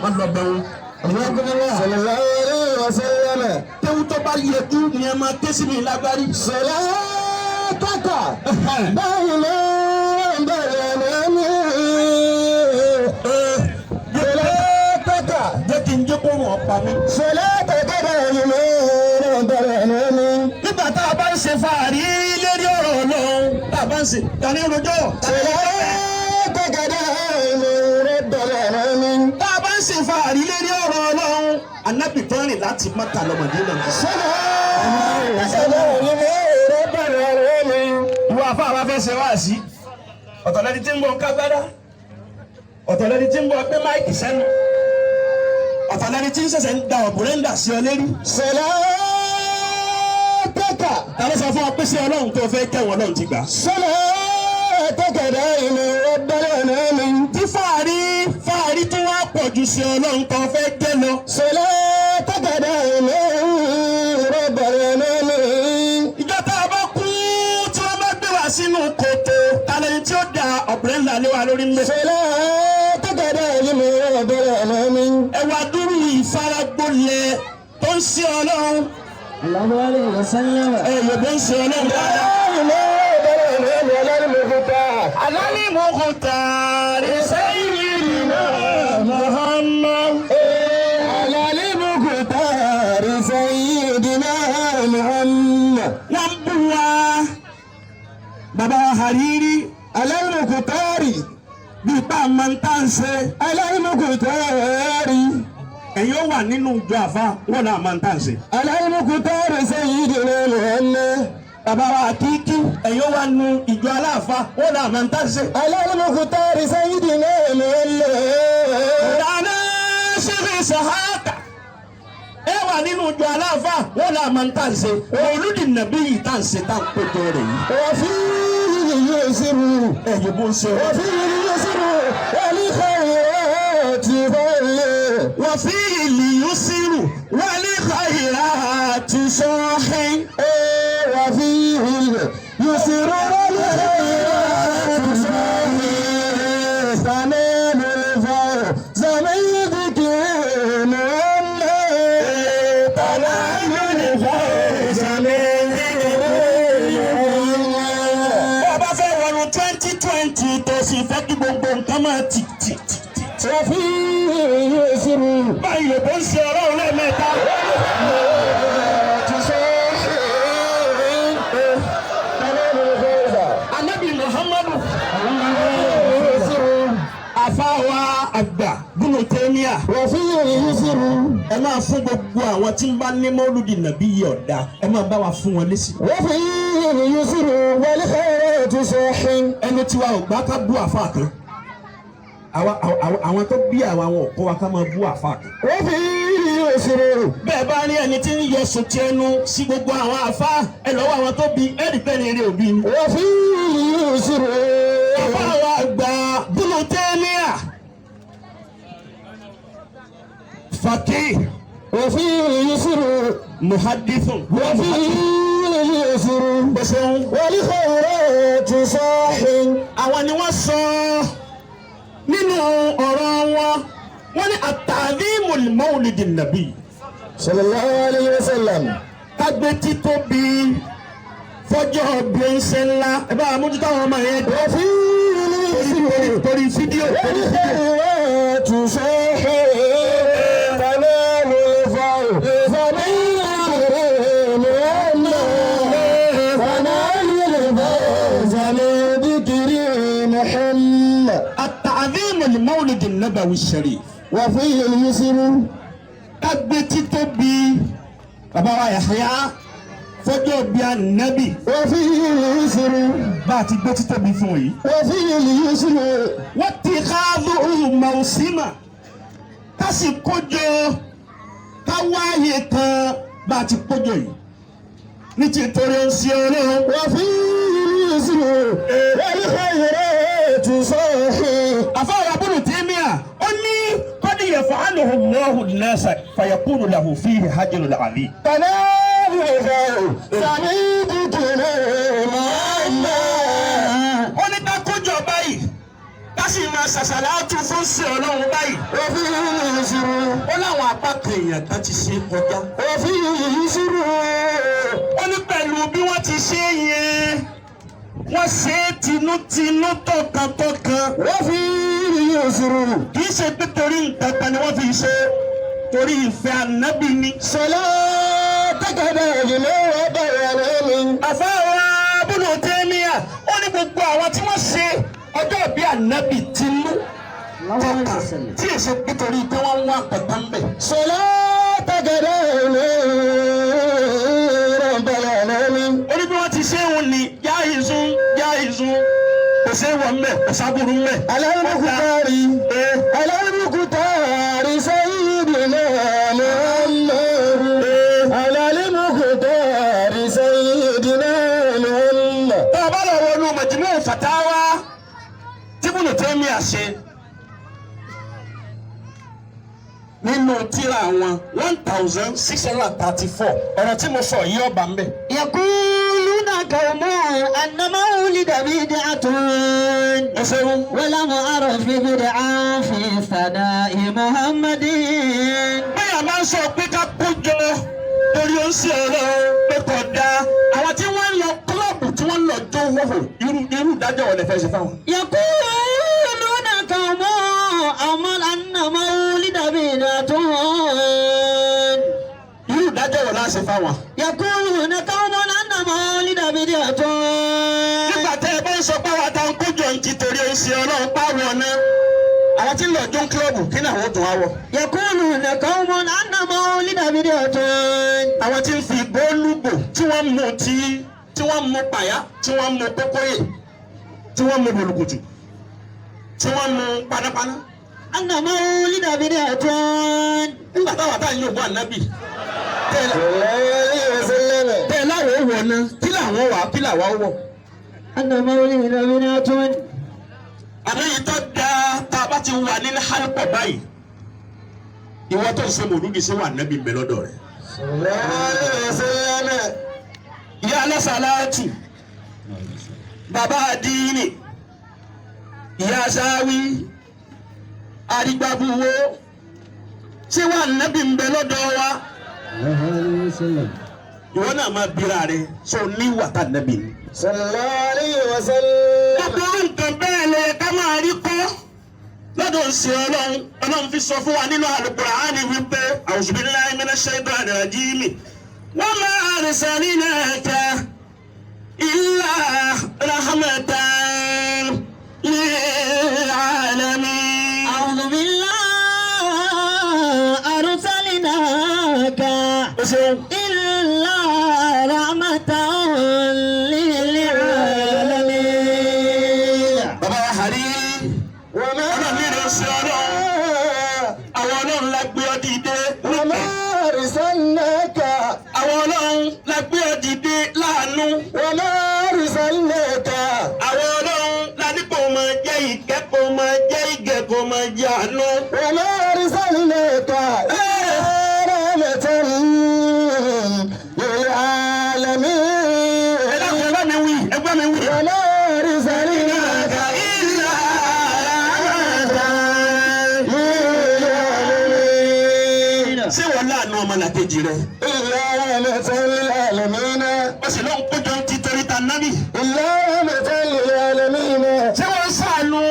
Má lọ bẹ̀ wọn. Sallallahu alayhi wa sallam. Kéwú tó bá yẹjú ni ẹ máa ké sí mi lágbárí. Salataka bayna balanami. Salataka. Jẹ́ kí n jẹ́ kó wọ́n pa mí. Salataka bayna balanami. Nígbà tá a bá ń ṣe fàárí lérí ọ̀rọ̀ Ọlọ́run, tá a bá ń ṣe tani rojọ́. Salataka bayna balanami. Tá a bá ń ṣe fàárí lérí ọ̀rọ̀ Ọlọ́run, Ànábì tó rìn láti Mákà lọ Mádínà. Salataka bayna balanami. Ìwọ àfa àwa fẹ́ ṣe wáàsí. Ọ̀tọ̀ lẹni tí ń bọ̀ kágbádá. Ọ̀tọ̀ lẹni tí ń bọ̀ gbé mic sẹ́nu. Ọ̀tọ̀ lẹni tí ń ṣẹ̀ṣẹ̀ ń da ọ̀bùrẹ́ńdà sí ọ lérí. Salataka. Ta ló sọ fún ọ pé ṣé Ọlọ́run tó fẹ́ kẹ́wọ̀n Ọlọ́run ti gbà? Salataka bayna balanami. Tí fàárí fàárí tó wá pọ̀ jù sí Ọlọ́run tó fẹ́ jẹ́ lọ. Salataka bayna balanami. Ìjọ tá a bá kú tí wọ́n bá gbé wá sínú kòtò, ta lẹni tí ó da ọ̀bùrẹ́ńdà lé wa lórí ń bẹ̀. Salataka bayna balanami. Ẹwà dúró ìfaragbólẹ̀ tó ń ṣe Ọlọ́run. Allahu alayhi wa sallam. Ẹ yòbó ń ṣe Ọlọ́run dáadáa. Alálìmọ̀kútàrí sayyidina Muhammad. Sayyidina Muhammad. Wọ́n bú wa bàbá Hariri. Alal-Mukhtar. Bíi pa máa ń tà ń ṣe. Alal-Mukhtar. Ẹ̀yin ó wà nínú ìjọ àfa wọn náà máa ń tà ń ṣe. Alal-Mukhtar Sayyidina Muhammad. Bàbá wa Àkíkí, ẹ̀yin ó wà nínú ìjọ aláàfa wọn náà máa ń tà ń ṣe. Alal-Mukhtar Sayyidina Muhammad. Ìdáná ṣẹ́fẹ̀ sàhákà ẹ wà nínú ìjọ aláàfa wọn náà máa ń tà ń ṣe. Olùdí nàbí yìí tà ń ṣe tá ń péjọ rẹ̀ yìí. Wa fihi yusru. Ẹ̀yin bó ń ṣe Wa ọ. fihi yusru. Wal khayrati falli. Wọ́n fi ìlì yusru wal khayrati sọ́ọ́hìn. Wa fihi yusru wal khayrati falli. Tanalul fawza min dhikri Muhammad. Tanalul fawza min dhikri Muhammad. Bó o bá fẹ́ wọnú 2020 tó sì fẹ́ kí gbogbo nǹkan máa tì tì tì tì. Wa fihi yusru. Báyìí ló ń ṣe Ọlọ́run lẹ́ẹ̀mẹ́ta. Anabi Muhammadu àfáwa àgbà Bùnú Tẹ́míà. Ẹ máa fún gbogbo àwọn tí ń bá ní mọ́lúdì nàbí yìí ọ̀dà, ẹ máa bá wa fún wọn lésì. Ẹnu tiwa ò gbà ká bú àfa kan. Àwọn tó bí àwa wọn ò kọ́ wa ká máa bú àfa kan. Bẹ́ẹ̀ bá rí ẹni tí ń yọ sùn tí ẹnu sí gbogbo àwọn àfa, ẹ lọ́wọ́ àwọn tó bí ẹ̀rí bẹ́ẹ̀ ni eré òbí ni. Àfáwa àgbà Bùnú Tẹ́míà. Faqih muhadithun. Bó ṣe ń àwọn ni wọ́n sọ nínú ọ̀rọ̀ wọn, wọ́n ní at-ta'dhimul mawlidin nabi. Sallallahu alayhi wa sallam. Kágbé títóbi fọjọ́ bí ń ṣe ńlá, ẹ bá mójútó àwọn ọmọ yẹn torí fídíò torí fídíò. والخيرات صاحي تنال الفوز من محمد تنال الفوز من ذكر محمد. At-ta'dhimul mawlidin nabawi sharif. وفيه اليسر. Kágbé títóbi bàbá wa Yahya fọjọ́ bí Ànábì. وفيه اليسر. Bá a ti gbé títóbi fún yìí. وفيه اليسر. Wọ́n ti káàdù mọ̀ọ́símà ká sì kójọ ká wáyé kan bá a ti kójọ yìí ní ti torí ń ṣe Ọlọ́run. وفيه اليسر والخيرات صاحي. Àfáwọn abúlé tèmíà ó ní kọ́dí yaf'aluhu Allahu an-nasa fayakunu lahu fihi ajrun 'azim. تنال الفوز من ذكر محمد. Ó ní ká kójọ báyìí ká sì máa ṣàṣàlátù fún sí Ọlọ́run báyìí. وفيه apá kan èèyàn kan ti ṣe kọjá. وفيه يسر. Ó ní pẹ̀lú bí wọ́n ti ṣe yẹn, wọ́n ṣe é tinútinú, tọkàntọkàn. وفيه يسر. Kì í ṣe pé torí nǹkan kan ni wọ́n fi ṣe, torí ìfẹ́ ànábì ni. صلاتك دائما وبيانا. Àfáwọn abúlé tẹ́míà, ó ní gbogbo àwọn tí wọ́n ṣe ọjọ́ ìbí ànábì tinú tọkàn, tí èsì pé torí pé wọ́n ń wá pẹ̀pẹ́ ń bẹ̀. صلاتك دائما رب العالمين. Ó ní bí wọ́n ti ṣe é wọn ni yá ìzún yá ìzún, kò sí ìwọ̀n mbẹ̀, kò sábúrú mbẹ̀. على المختار، على المختار سيدنا محمد، على المختار سيدنا محمد. Tá a bá lọ wọnú Majmu' Fatawa tí Ibn Taymiyyah ṣe nínú tírà wọn, 1634, ọ̀rọ̀ tí mo sọ yìí ọba ń bẹ̀. يقولون قوم أن مولد بدعة. Ẹ ṣeun. ولم أر في بدعة في ثناء محمد. Bẹ́ẹ̀ máa ń sọ pé ká kójọ torí ó ń ṣe ọ̀rọ̀ pé kò dáa, àwọn tí wọ́n ń lọ kílọ̀bù tí wọ́n ń lọ jó wọ́hò, irú ìdájọ́ wọlé fẹ́ ṣe fáwọn? يقولون قوم أمر أن مولد بدعة. Irú ìdájọ́ wọlé ṣe fáwọn? يقولون قوم أن مولد بدعة. Nígbà tẹ́ ẹ bá ń sọ pé àwọn àtàwọn kójọ ń ti torí ó ń ṣe ọlọ́run páwọn náà, àwọn tí ń lọ jó ń kílọ̀bù, kí ni àwọn ò tún wá wọ? يقولون قوم أن مولد بدعة. Àwọn tí ń fi bóólú bò, tí wọ́n mú tí tí wọ́n mú pàyà, tí wọ́n mú kókóyè, tí wọ́n mú bòlùkùtù, tí wọ́n mú panápaná. أن مولد بدعة. Nígbà táwọn àtàwọn yóò bọ́ ànábì tẹ́ صلى الله عليه وسلم. ẹ láwọn ò wọ̀ náà, kí làwọn wà, kí làwọn wọ̀? أن مولد بدعة. Àbí yìí tó dáa, tá a bá ti wà nínú hálùpọ̀ báyìí, ìwọ tó ń ṣe mòlúdi sí wà ànábì ń bẹ lọ́dọ̀ rẹ̀. صلى الله عليه وسلم. Ìyá alásàlátù, bàbá àdínì, ìyá sáwí arígbábuwó, tí wà nábì ń bẹ lọ́dọ̀ wa? Ìwọ náà máa bíra rẹ sọ ní wàtá nábì ni. صلى الله عليه وسلم. Gbogbo nǹkan bẹ́ẹ̀ lè ká máa rí kọ́ lọ́dọ̀ ṣe ọlọ́run. Ọlọ́run fi sọ fún wa nínú Al-Qur'ani wípé a'udhu billahi minash shaitani rajim, wa ma arsalnaka illa rahmatan lil alamin. أعوذ بالله أرسلناك Ó ṣeun. إلا رحمة للعالمين. Bàbá wa hàrí. وما Ọlọ́run ní ìrẹsì ọlọ́run, àwọn ọlọ́run la gbé ọ dìde. وما أرسلناك. Àwọn ọlọ́run la gbé ọ dìde láàánú. وما أرسلناك. Àwọn ọlọ́run la ní kò máa jẹ́ ìkẹ́, kò máa jẹ́ ìgẹ̀, kò máa jẹ́ àánú. وما أرسلناك إلا رحمة للعالمين. Ẹ dákun, ẹ bá mi wí, ẹ bá mi wí. وما أرسلناك إلا رحمة للعالمين. Ṣé wọ́n láàánú ọmọlàkejì rẹ? إلا رحمة للعالمين. Ó sì ló ń kójọ ti torí ta nábì. إلا رحمة للعالمين. Ṣé wọ́n ń sàánú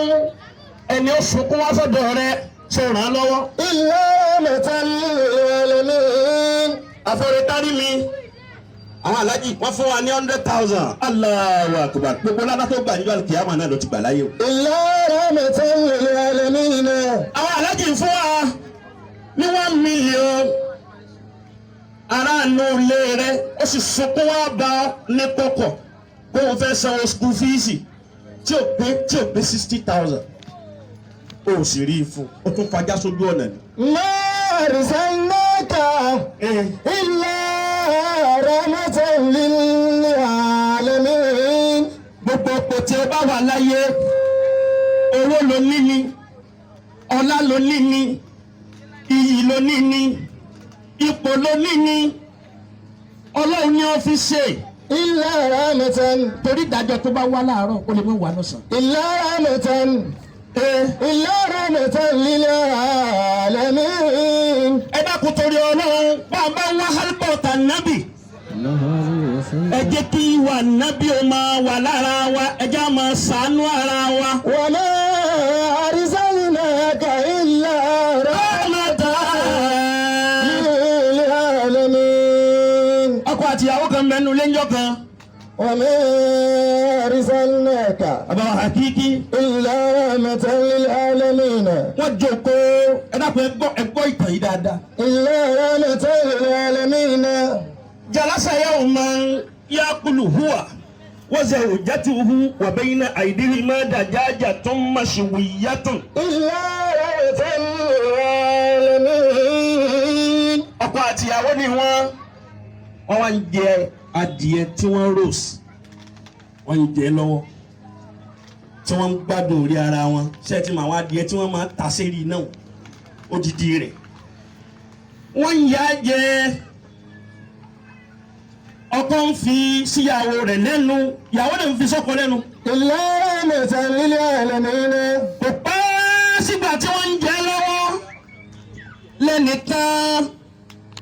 ẹni ó sunkún wá sọ́dọ̀ rẹ, ṣe ràn án lọ́wọ́? إلا رحمة للعالمين. Àfọ̀rẹ́tárí mi, àwọn alájì wọ́n fún wa ní 100,000. Allahu akbar, gbogbo ládá tó gbà níjọ́ àlùkìyámà náà ló ti gbà láyé o. إلا رحمة للعالمين. Àwọn alájì ń fún wa ní 1 million, aráàlú ilé rẹ ó sì sunkún wá bá ọ ní kọ̀kọ̀ kó o fẹ́ sanwó school fees tí ò pé 60,000, o ò sì rí i fún o, tún fajá sójú ọ̀nà ni. ما أرسلناك إلا رحمة للعالمين. Gbogbo ipò tí o bá wà láyé, owó ló ní ni, ọlá ló ní ni, iyì ló ní ni, ipò ló ní ni, ọlọ́run ni ó fi ṣe. إلا رحمة. Torí ìdájọ́ tó bá wá láàárọ̀, ó lè mú wà lọ́sàn. إلا رحمة، إلا رحمة للعالمين. Ẹ dákun. nábì. Ẹ jẹ́ kí ìwà nábì ó máa wà lára wa, ẹ jẹ́ á máa ṣàánú ara wa. وما أرسلناك إلا رحمة للعالمين. Ọkọ àti ìyàwó kan mẹ́nu léńjọ́ kan. وما أرسلناك Bàbá wa Hakiki. إلا رحمة للعالمين. Wọ́n jókòó, ẹ dákun, ẹ gbọ́ ìtàn yìí dáadáa. إلا رحمة للعالمين. جلس يوما يأكل هو وزوجته وبين أيديهما دجاجة مشوية. إلا رحمة للعالمين. Ọkọ àti ìyàwó ni wọ́n wá ń jẹ adìẹ tí wọ́n roast, wọ́n ń jẹ lọ́wọ́ tí wọ́n ń gbádùn orí ara wọn. Ṣé ẹ ti mọ àwọn adìẹ tí wọ́n máa ń ta sérí náà, odidi rẹ̀ wọ́n ń yá jẹ. Ọkọ ń fi síyàwó rẹ̀ lẹ́nu, ìyàwó rẹ̀ ń fi sọ́kọ lẹ́nu. إلا رحمة للعالمين. Kò pẹ́ sígbà tí wọ́n ń jẹ lọ́wọ́, lẹ́nìkan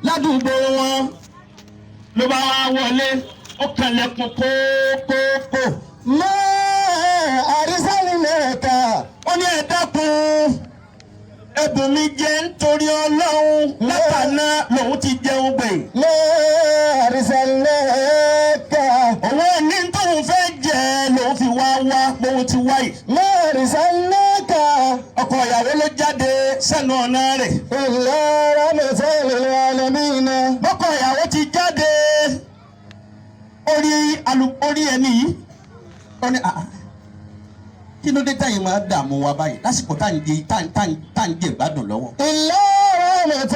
ládùúgbò wọn ló bá wá wọlé, ó kànlẹ̀kùn kókókó. ما أرسلناك Ó ní, "Ẹ dákun, ẹbùn mi jẹ nítorí Ọlọ́run, látàná lòun ti jẹun gbẹ̀yìn." ما أرسلناك Òun ní tóun fẹ́ jẹ lòun fi wá wá bóun ti wá yìí. ما أرسلناك Ọkọ ìyàwó ló jáde sẹ́nu ọ̀nà rẹ̀. إلا رحمة للعالمين. Bọ́kọ ìyàwó ti jáde, orí alu orí ẹni yìí, ó ní, "Àá, kí ló dé táyì máa dààmú wa báyìí lásìkò tá à ń jẹ tá à ń jẹ ìgbádùn lọ́wọ́?" إلا رحمة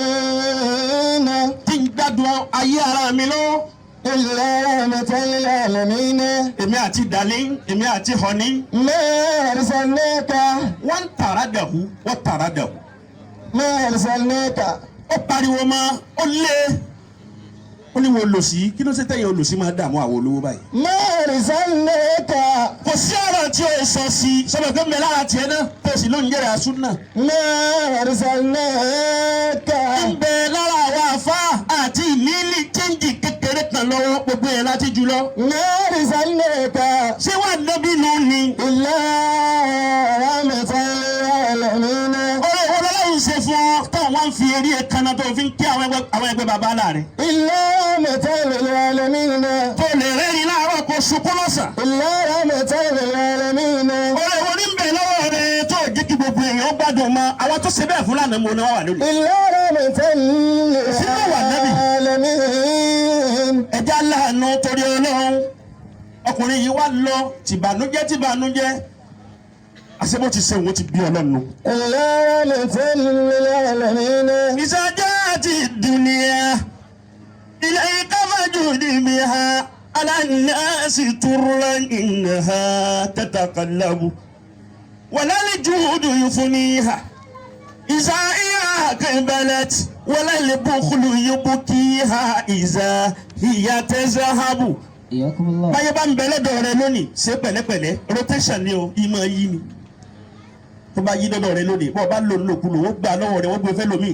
للعالمين. Tí ń gbádùn ayé ara mi lọ́wọ́. إلا رحمة للعالمين. Èmi àti darling, èmi àti honey. ما أرسلناك Wọ́n ń tàrà dàhú, wọ́n tàrà dàhú. ما أرسلناك Ó pariwo mọ́, ó lé, ó ní, "Wo lòsì, kí ló ṣe tẹ̀yìn olòṣì máa dààmú àwọn olówó báyìí?" ما أرسلناك Kò sí ọ̀rọ̀ tí o sọ sí sọ́dọ̀ tó ń bẹ lára tiẹ̀ náà tó sì ló ń jẹ́rìí asúnà. ما أرسلناك Ń bẹ lára àwọn àfa àti ìnílì change kékeré kan lọ́wọ́, gbogbo yẹn láti jù lọ. ما أرسلناك Ṣé wàá nẹ́bí ló ní? إلا رحمة للعالمين. Ọ̀rọ̀ ìwọ lọ́lọ́run ṣe fún ọ tó wọ́n ń fi eré kaná tó fi ń kí àwọn ẹgbẹ́ bàbá láàrin. إلا رحمة للعالمين. Tó lè rẹ́rìn láàárọ̀ kó sunkún lọ́sàn. إلا رحمة للعالمين. Ọ̀rọ̀ ìwọ ní bẹ̀ lọ́wọ́ rẹ tó jẹ́ kí gbogbo èèyàn gbádùn mọ́ àwọn tó ṣe bẹ́ẹ̀ fún lánàá mo ní wọ́n wà lónìí. إلا رحمة Sínú wà nábì. للعالمين. Ẹjẹ́ aláàánú torí Ọlọ́run. Ọkùnrin yìí wá lọ tìbànújẹ́ tìbànújẹ́, àṣẹ bó ti ṣe òun ti bí Ọlọ́run nù. إلا رحمة للعالمين. إذا جاءت الدنيا إليك فجد بها على الناس ترا إنها تتقلب ولا الجود يفنيها إذا هي أقبلت ولا البخل يبكيها إذا هي تذهب. حياكم الله. Báyé bá ń bẹ lọ́dọ̀ rẹ lónìí, ṣe pẹ̀lẹ́pẹ̀lẹ́, rotation ni o, ìmọ̀ yí ni. Tó bá yí lọ́dọ̀ rẹ lónìí, bọ́ọ̀ bá lò lòkulò, ó gbà lọ́wọ́ rẹ, wọ́n gbé fẹ́ lómi.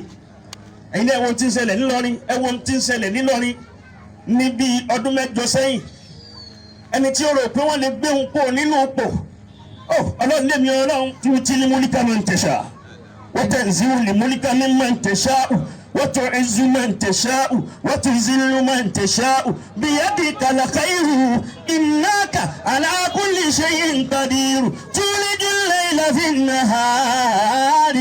Ẹ̀yin náà, ẹ wo ohun tí ń ṣẹlẹ̀ nílọrin, ẹ wo ohun tí ń ṣẹlẹ̀ nílọrin ní bíi ọdún 8 sẹ́yìn. Ẹni tí ó rò pé wọ́n lè gbé òun kúrò nínú ipò, ó Ọlọ́run lèmi Ọlọ́run تؤتي الملك من تشاء وتنزع الملك ممن تشاء وتعز من تشاء وتذل من تشاء بيدك الخير إنك على كل شيء قدير تولج الليل في النهار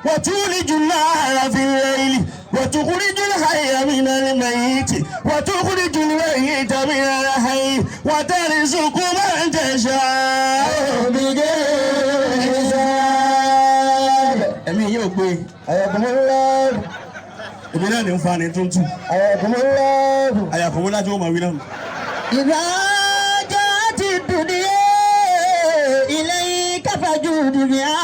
وتولج النهار في الليل وتخرج الحي من الميت وتخرج الميت من الحي وترزق من تشاء بغير حساب. Ẹ̀mí yóò gbé. حياكم الله. Èmi náà ní ń fa ni tuntun. حياكم الله. Àyàfọwọ́ láti wọ́n máa wí náà. إذا جاءت الدنيا إليك فجود بها.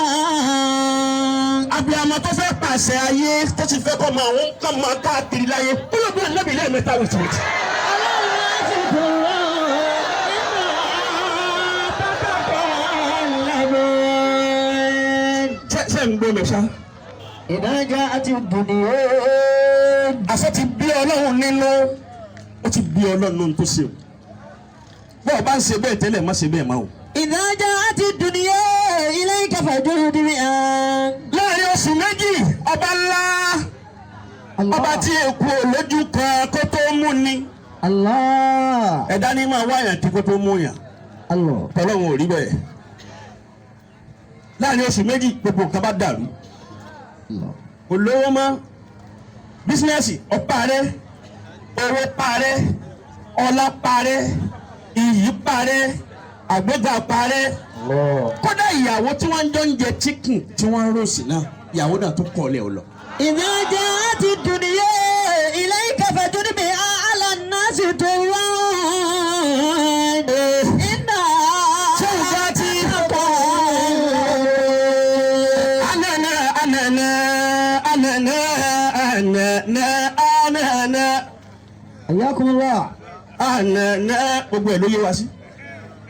Abiyamọ tó fẹ́ pàṣẹ ayé, tó ti fẹ́ kọ́ máa ń kọ́ máa káàkiri láyé, ó ló bí ọ̀nàbí lẹ́ẹ̀mẹ́ta wìtìwìtì. على الناس ترا إنها تتقلب. Ṣé ń gbọ́ mi ṣá? إذا جاءت الدنيا. Àṣẹ ti bí Ọlọ́run nínú, ó ti bí Ọlọ́run nínú tó ṣe o. Bọ́ọ̀ bá ń ṣe bẹ́ẹ̀ tẹ́lẹ̀, má ṣe bẹ́ẹ̀ má o. إذا جاءت الدنيا إليك فجود بها. Láàrin oṣù 2, ọba ńlá, ọba tí èkó lójú kan kó tó mú ni. الله. Ẹ̀dá ní máa wáyàn tí kó tó mú yàn. الله. Tọ́lọ́run ò rí bẹ́ẹ̀. Láàrin oṣù 2, gbogbo nǹkan bá dàrú. الله. Kò lówó mọ́, business ó parẹ́, owó parẹ́, ọlá parẹ́, iyì parẹ́, àgbéga parẹ́. Kódà ìyàwó tí wọ́n ń jọ ń jẹ chicken tí wọ́n ń roast náà, ìyàwó náà tún kọ̀ ọ́ lẹ̀ ọ lọ. إذا جاءت الدنيا إليك فجد بها على الناس طرا إنها Ṣé o bá ti anana anana anana anana anana? حياكم الله. Anana, gbogbo ẹ̀ ló yé wa sí.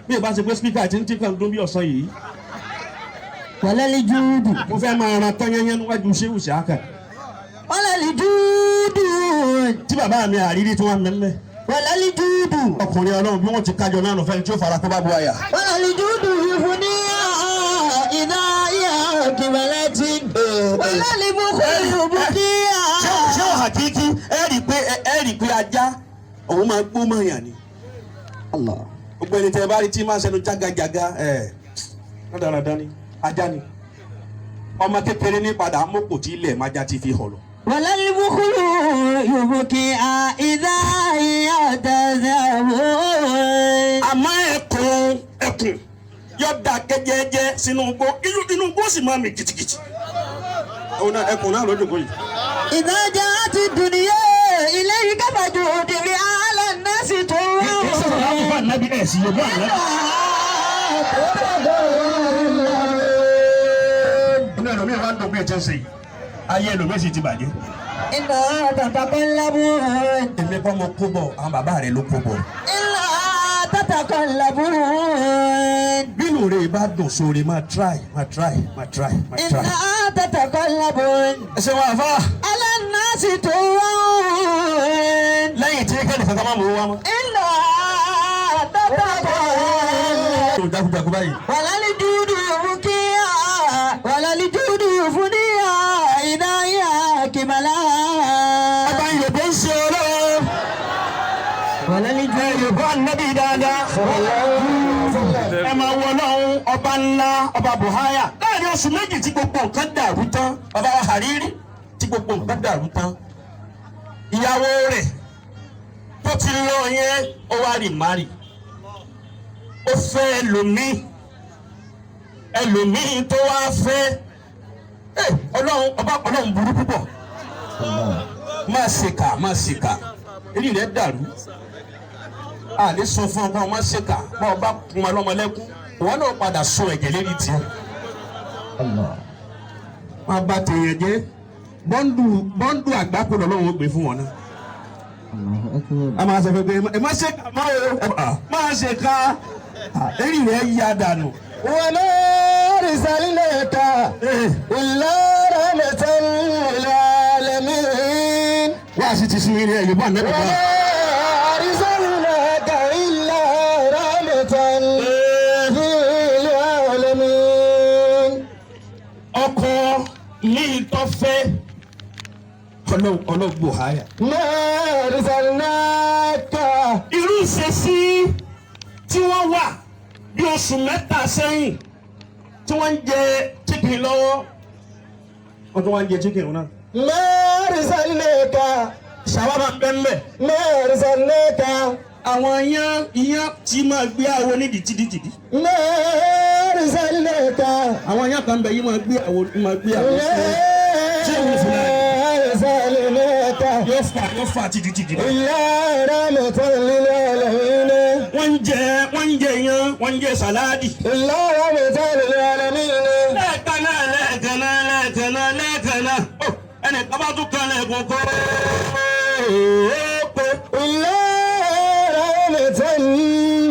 Bí o bá ṣe pé speaker ti ń tí kan dún bí ọ̀sán yìí. ولا الجود. Mo fẹ́ máa ran tán yányán níwájú ṣéwù ṣáàkà. ولا الجود. Tí bàbá mi àrírí tí wọ́n mẹ́lẹ̀. ولا الجود. Ọkùnrin Ọlọ́run bí wọ́n ti kájọ náà nù fẹ́ni tí ó fara kó bá bu àyà. ولا الجود يفنيها إذا هي أقبلت ولا البخل يبكيها. Ṣé ò hakiki ẹ rí i pé ẹ rí i pé ajá òun máa gbó mọ̀yàn ni. الله. Gbogbo ẹni tẹ ẹ bá rí tí máa ń sẹnu jágajàga ẹ rádaràdá ni, ajá ni. Ọmọ kékeré ní padà mọ́kò tí ilẹ̀ májá ti fi hàn lọ. ولا البخل يبكيها إذا هي تذهب. Àmọ́ ẹkùn yóò da kẹjẹjẹ sínú igbó, inú igbó sì máa mì kìtìkìtì. Òun náà, ẹkùn náà lójú kò yìí. إذا جاءت الدنيا إليك فجود على الناس طرا. Nàbí ẹ̀ sì yóò bá àná. Inú ẹlòmíì máa ń dùn bí ẹ ti ń ṣe yìí. Ayé ẹlòmíì sì ti bàjẹ́. إنها تتقلب. Èmi kọ́ mo kó bọ̀, àwọn bàbá rẹ̀ ló kó bọ̀. إنها تتقلب. Bínú rẹ̀ bá dùn sóore, máa try, máa try, máa try, máa try. إنها تتقلب. Ẹ ṣe wọn àfa. على الناس طرا. Lẹ́yìn tí kẹ́lẹ́ kankan máa mú wa mọ́. إنها تتقلب. Tó jagunjagun báyìí. ولا الجود يبكيها ولا الجود يفنيها إذا هي كملها. Ọba Yorùbá ń ṣe ọlọ́run. ولا الجود. Yorùbá nábì dáadáa. Ẹ máa wọ Ọlọ́run ọba ńlá, ọba Buhaya. Láàrin oṣù 2 tí gbogbo nǹkan dàrú tán, ọba wa Hariri, tí gbogbo nǹkan dàrú tán. Ìyàwó rẹ̀ tó ti lọ yẹn, ó wá rì márì. Ó fẹ́ ẹlòmíì, ẹlòmíì tó wá fẹ́. Ọlọ́run ọba, Ọlọ́run burú púpọ̀. Máa ṣèkà, máa ṣèkà. Eré rẹ̀ dàrú, a lè sọ fún ọgbọ́n ọmọ ṣèkà bá ọba kun ọlọ́mọlẹ́kún, ìwọ náà padà sọ ẹ̀jẹ̀ lérí tiẹ̀. Máa bá tèèyàn jẹ́, bọ́ńdù bọ́ńdù àgbákò lọ́wọ́ gbé fún wọn náà. A máa sọ fún pé ẹ má ṣèkà má o máa ṣèkà, eré rẹ̀ yá dànù. وما أرسلناك إلا رحمة للعالمين. Wá sí ti sun eré ẹ̀yìn bá nẹ́bí وما náà. أرسلناك إلا رحمة للعالمين. Ọkọ ní ìtọ́fẹ́ ọlọ́gbò háyà. ما أرسلناك. Irú ìṣesí tí wọ́n wà bí oṣù 3 sẹ́yìn tí wọ́n ń jẹ chicken lọ́wọ́, wọ́n tún wá ń jẹ chicken náà. ما أرسلناك. Ṣàwámà bẹ́ńbẹ́. ما أرسلناك. Àwọn iyán iyán tí máa gbé àwo nídìí tìdítìdí. ما أرسلناك. Àwọn iyán kan bẹ yìí máa gbé àwo, máa gbé àwo sí. ما أرسلناك Yóò fà tìdítìdí. إلا رحمة للعالمين. Wọ́n ń jẹ iyán, wọ́n ń jẹ sàláàdì. إلا رحمة للعالمين. Lẹ́ẹ̀kan náà, lẹ́ẹ̀kan náà, lẹ́ẹ̀kan náà, lẹ́ẹ̀kan náà, ó ẹnìkan bá tún kan lẹ́ẹ̀kan kó pé. إلا رحمة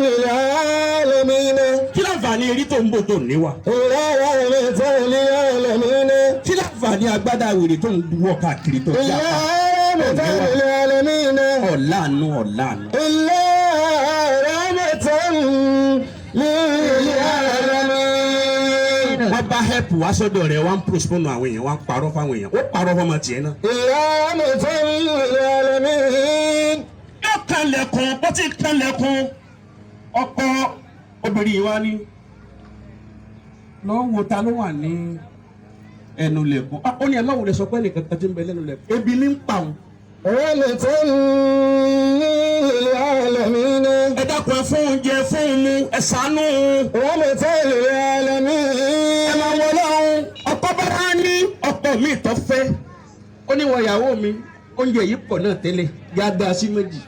للعالمين. Kí láǹfààní eré tó ń bò tó níwà? إلا رحمة للعالمين. Kí láǹfààní agbádá wèrè tó ń wọ káàkiri tó إلا jápa? رحمة للعالمين. Ọ̀làánú, ọ̀làánú. إلا رحمة للعالمين. Wọ́n bá help wá sọ́dọ̀ rẹ̀, wọ́n ń postpone àwọn èèyàn, wọ́n ń parọ́ fáwọn èèyàn, ó parọ́ fọmọ tiẹ̀ náà. إلا رحمة للعالمين. Yóò kanlẹ̀kùn, bó ti kanlẹ̀kùn, ọkọ obìnrin yìí wá ní, lọ́wọ́ wo ta ló wà ní ẹnu lẹ̀kùn? Ah, ó ní ẹ lọ́wọ́ lè sọ pé ẹnìkan kan ti ń bẹ lẹ́nu lẹ̀kùn, ebi ní ń pa òun. رحمة للعالمين. Ẹ dákun, ẹ fún oúnjẹ, fún un mu, ẹ ṣàánú òun. رحمة للعالمين. Ẹ máa wọ lọ́hùn. Ọkọ bá wá ní ọkọ mi tó fẹ́, ó ní wọ ìyàwó mi, oúnjẹ yìí pọ̀ náà tẹ́lẹ̀, yá dá sí méjì,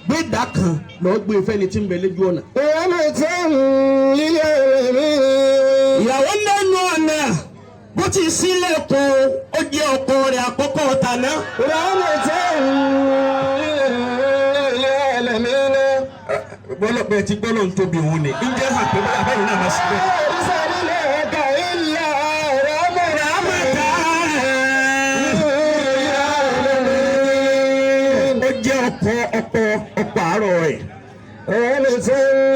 gbé ìdá kan lọ́ọ́ gbé fẹ́ni tí ń bẹ lójú ọ̀nà. رحمة للعالمين. Ìyàwó lẹ́nu ọ̀nà, bó ti sílẹ̀kùn, ó jẹ́ ọkọ rẹ̀ àkọ́kọ́ tàná. رحمة للعالمين. Gbọ́dọ̀ pé ti gbọ́dọ̀ ń tóbi òun ni ǹjẹ́ hàn pé báyà báyìí náà máa ṣe bẹ́ẹ̀. أرسلناك إلا رحمة للعالمين. Ó jẹ́ ọkọ àárọ̀ rẹ̀. رحمة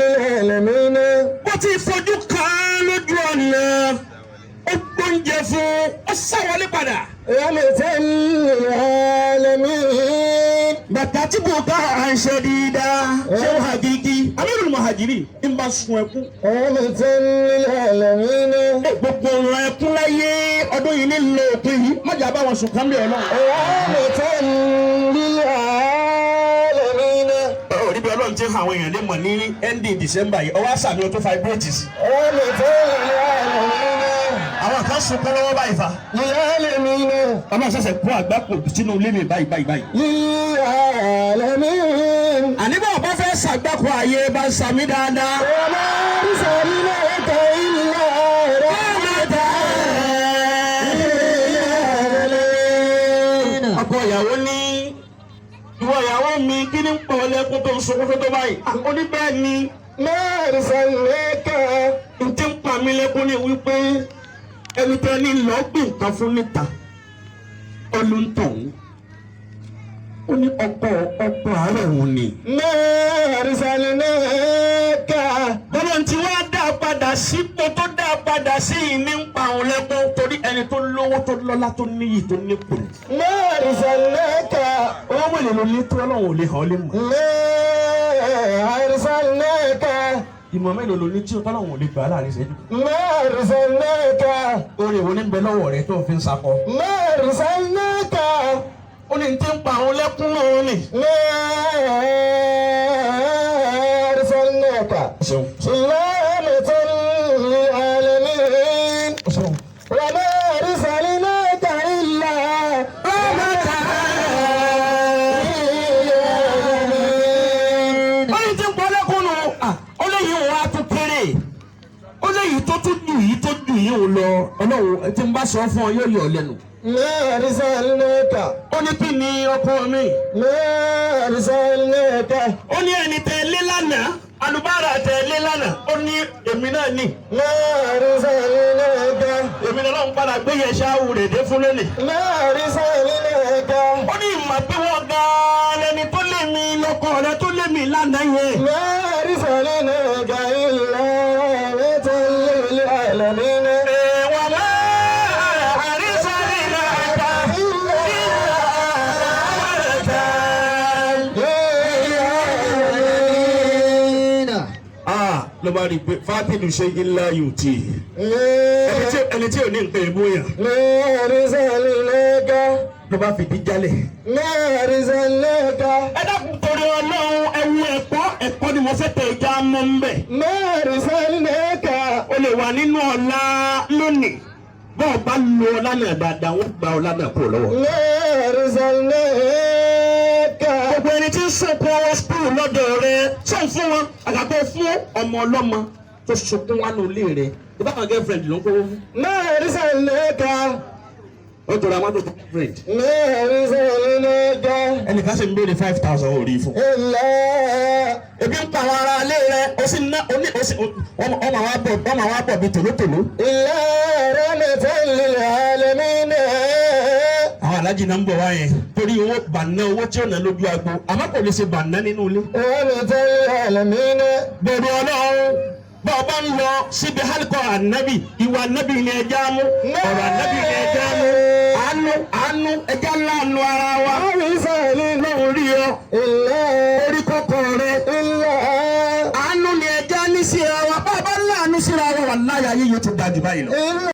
للعالمين. Bó ti fojú kan án lójú ọ̀nà, ó gbóúnjẹ fún, ó sáwọlé padà. رحمة للعالمين. Bàtà tí kò ká à ń ṣe dídá ṣé ó hakiki amirul muhajiri ń bá sun ẹkún. رحمة للعالمين. Gbogbo ọ̀rọ̀ ẹkún láyé ọdún yìí nílò òpin yìí, mọ̀jà bá wọn sùn kán bí Ọlọ́run. رحمة للعالمين. Orí bí Ọlọ́run ti ń hàn àwọn èèyàn lè mọ̀ ní ending December yìí, ọwọ́ àṣà mi ò tó vibrate sí. رحمة للعالمين. Àwọn kan sunkún lọ́wọ́ báyìí fa. للعالمين. Ọlọ́run ṣẹ̀ṣẹ̀ kó àgbákò sínú ilé mi báyìí báyìí báyìí. للعالمين. Àní bá ọba fẹ́ ṣàgbákò ààyè bá ń sàmí dáadáa. وما أرسلناك إلا رحمة للعالمين. Ọkọ ìyàwó ní, ìwọ ìyàwó mi, kí ni ń pọ̀ lẹ́kún tó ń sunkún tó tó báyìí? Ó ní bẹ́ẹ̀ ni. ما أرسلناك. N ti ń pa mí lẹ́kún ni wípé ẹni tẹ́ ní lọ́ọ́ gbé nǹkan fún níta olùntọ̀hún, ó ní ọkọ àárẹ̀ òun ni. ما أرسلناك. Bọ́lá tí wàá dá a padà sípò tó dá a padà sí yìí ní ń pa òun lẹ́kún, torí ẹni tó lówó, tó lọ́lá, tó níyì, tó nípò ni. ما أرسلناك. Owó wẹ̀lẹ̀ ló ní tó Ọlọ́run ò lè hàn ọ́ lè mọ̀. ما أرسلناك. Ìmọ̀ mélòó ló ní tí Ọlọ́run ò lè gbà á láàrin ìṣẹ́jú? ما أرسلناك. Orí ìwo ní ń bẹ lọ́wọ́ rẹ tó fi ń sakọ? ما أرسلناك. Ó ní tí ń pa òun lẹ́kún náà ni. ما أرسلناك Ṣeun. إلا رحمة للعالمين. Ṣeun. وما أرسلناك إلا رحمة للعالمين. Ó ní tí ń pa lẹ́kún nù. Ó léyìí òun á tún kéré. Ó léyìí tó tún jù yìí tó jù yìí òun lọ. Ọlọ́run tí ń bá sọ fún ọ yóò yọ ọ lẹ́nu. ما أرسلناك. Ó ní kí ni ọkọ mi? ما أرسلناك. Ó ní ẹni tẹ lé lánàá, alubára tẹ lé lánàá, ó ní èmi náà ní. ما أرسلناك. Èmi náà lọ́n padà gbé yẹn ṣááwù rè dé fún lónìí. ما أرسلناك. Ó ní ìmọ̀ pé wọ́n gan-an lẹni tó lé mi lọ́kọ rẹ tó lé mi lánàá yẹn. ما أرسلناك إلا رحمة للعالمين. وما أرسلناك إلا رحمة للعالمين. Ah, ló bá rí i pé fatihu ṣe ilá yóò tì í. Ẹni tí ò ní nǹkan ìbú yàn ما أرسلناك. ló bá fìdí jálẹ̀. ما أرسلناك. Ẹ dákun, torí Ọlọ́run, ẹ wo ẹ̀kọ́, ẹ̀kọ́ ni mo fẹ́ tẹ ìjà mọ́ ń bẹ̀. ما أرسلناك. O lè wà nínú ọ̀la lónìí, bọ́ọ̀ bá lo ọlá náà dáadáa, wọ́n gba ọlá náà kúrò lọ́wọ́. ما أرسلناك. Gbogbo ẹni tí ń sunkún owó school lọ́dọ̀ rẹ sọ̀n fún wọn, àgàgbọ́ fún ọmọ ọlọ́mọ tó sunkún wá ní ilé rẹ, ìbátan girlfriend ló ń kówó fún. ما أرسلناك. Ó jọra mọ́tò tó girlfriend. ما أرسلناك. Ẹnìkan sì ń béèrè 5,000 orí fún. إلا Ebi ń pa àwọn ará ilé rẹ, ó sì ń ná oní ó sì ọmọ àwọn abọ̀ bíi tòlótòló. إلا رحمة للعالمين. Àwọn Alájì náà ń bọ̀ wá yẹn torí owó bàná, owó tí ó ná lójú agbo, àmọ́ kò lè ṣe bàná nínú ilé. رحمة للعالمين. Bẹ̀rù Ọlọ́run. Bá ọ bá ń lọ síbi hálíkọ̀ ànábì, ìwà ànábì ni ẹja mú, ọ̀rọ̀ ànábì ni ẹja mú. Àánú, àánú, ẹja láàánú ara wa. أرسلنا Ọlọ́run rí ọ إلا orí kọ́kọ́ rẹ. إلا Àánú ni ẹja ní síra wa. Bá a bá láàánú síra wa, wà láyà ayé yóò ti dájú báyìí lọ. إلا